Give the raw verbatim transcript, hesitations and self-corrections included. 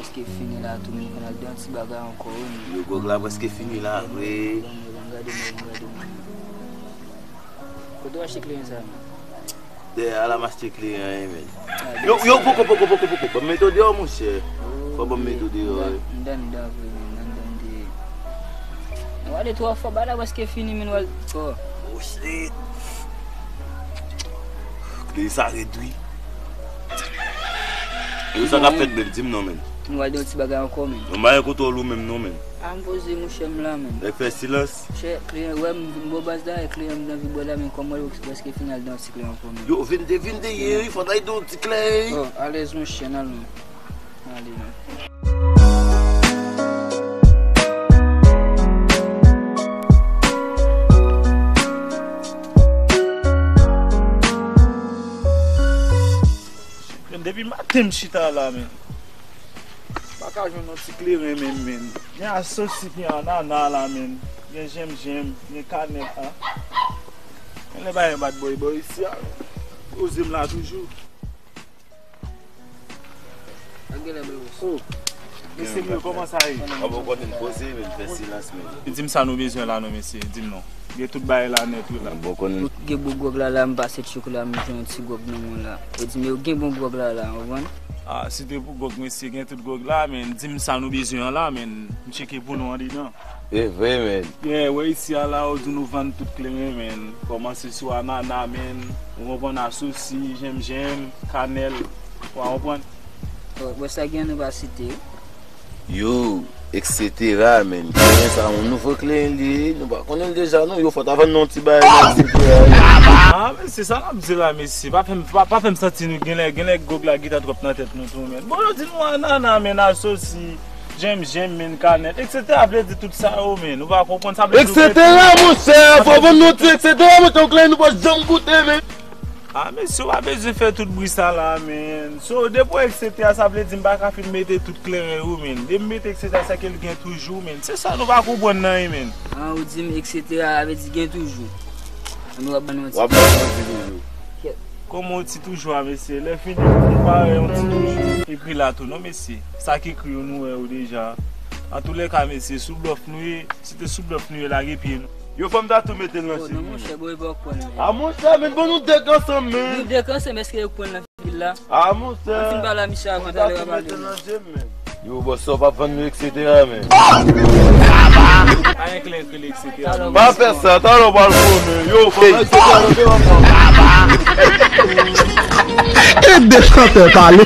Prèske fini la tou, men fò n al de yon ti bagay ankò, wi, men. Yo, gwòg la prèske fini la, vre. Ban m wè, ban m gade, ban m gade, ban m gade. Kote w achte kleren sa, men? Dèyè a la m achte kleren an, men. Ah, yo, yo, poko, poko, poko, poko. Ban m mete w deyò, monchè. Fò ban m mete w deyò, wi. Anndan, anndan, vre, men, anndan, anndan. Ou ale twò fò, bagay la prèske fini, men w al, oh. Oh, shit. Kleren sa red, wi. Yo, sa k ap fèt menm, di m non, men. Nou al de yon ti bagay ankò, men. Mwen pa gen kontwòl ou menm non, men. A, m poze, monchè, m la, men. Nèg fè silans. Chè, kleren, wè, m vin bò baz la, e kleren m t anvi bwè la, men kòm mwen prèske fini, al de yon ti kleren ankò, men. Yo, vin de, vin de, ye, wi, fò n al de yon ti kleren, wi. Oh, alèz, monchè, n al, men. Ale, men. Depi maten m chita la, men. Pa ka jwenn yon ti kleren menm, men. Gen asosi, gen anana la, men. Gen jenjenm, gen kanèt la. Men lè bagay bat bò, bò isi a, men. Poze m la toujou. Ak gen lè bèl wòs. Oh. Mesye m yo, kòman sa ye? Mwen poko konn poze, men fè silans, men. Di m sa nou bezwen la non, mesye, di m non. Gen tout bagay la nèt, wi, la. Mwen poko konn. Gen bon gwòg la, la, m pase tchouk la, m jwenn yon ti gwòg nan men w la. Yo di m yo gen bon gwòg la, la, w konprann? Ah, si te pou gwòg, mesye, gen tout gwòg la, men di m sa nou bezwen an la, men m tcheke pou nou andedan. E vre, men. Yeah, wè isi a la, yo di nou vann tout kleren, men. Kòmanse sou anana, men. Ou konprann, asosi, jenjenm, kanèl. Ou konprann? Oh, bon, sa gen nou pa site yo. Yo, et cetera, men. Kleren sa, yon nouvo kleren li ye, nou pa konnen l deja, non. Yo, fò ta vann nou yon ti bagay, men, et cetera, men. Ah, men se sa n ap di la, mesye. Pa fè m, pa, pa fè m santi nou genlè, genlè gwòg la gentan twòp nan tèt nou tou, men. Bon, yo di nou anana, men, asosi, jenjenm, men, kanèt, et cetera. Vle di tout sa yo, men. Nou pa konprann sa vle di. Et cetera, monchè, fò vann nou ti et cetera, monchè, yon kleren nou pa janm goute, men. Ah, mesye, w pa bezwen fè tout bri sa la, men. So, depi w et cetera, sa vle di m pa ka fin mete tout kleren yo, men. Depi m mete et cetera, sa ke l gen toujou, men. Se sa nou pa konprann nan, men. Ah, ou di m et cetera, sa vle di gen toujou. Ann w ap ban nou ti. W ap ban nou ti toujou. Kèt. Kòman yon ti toujou a, mesye? Lè fini, nou pa wè yon ti toujou. Ekri la tou, non, mesye. Sa k ekri yo, nou wè yo deja. Antoulèka, mesye, sou blòf nou ye. Si te sou blòf nou ye, lage pye nou. Yo, fò m ta tou mete l nan chemiz. Oh, non, monchè, bon, e pa w k pran l. Ah, monchè, men, bon, nou dèk ansanm, men. Nou dèk ansanm, èske yo k pran l nan figi l la? Ah, monchè. Ann fin pale a misye avan, talè w a pale. Yo, bòs, sa w p ap vann nou, et cetera, men. Pa gen kleren k rele et cetera, non. Pa fè sa, talè w pral konnen. Yo, fò m et cetera nan devan. E de chantè pale.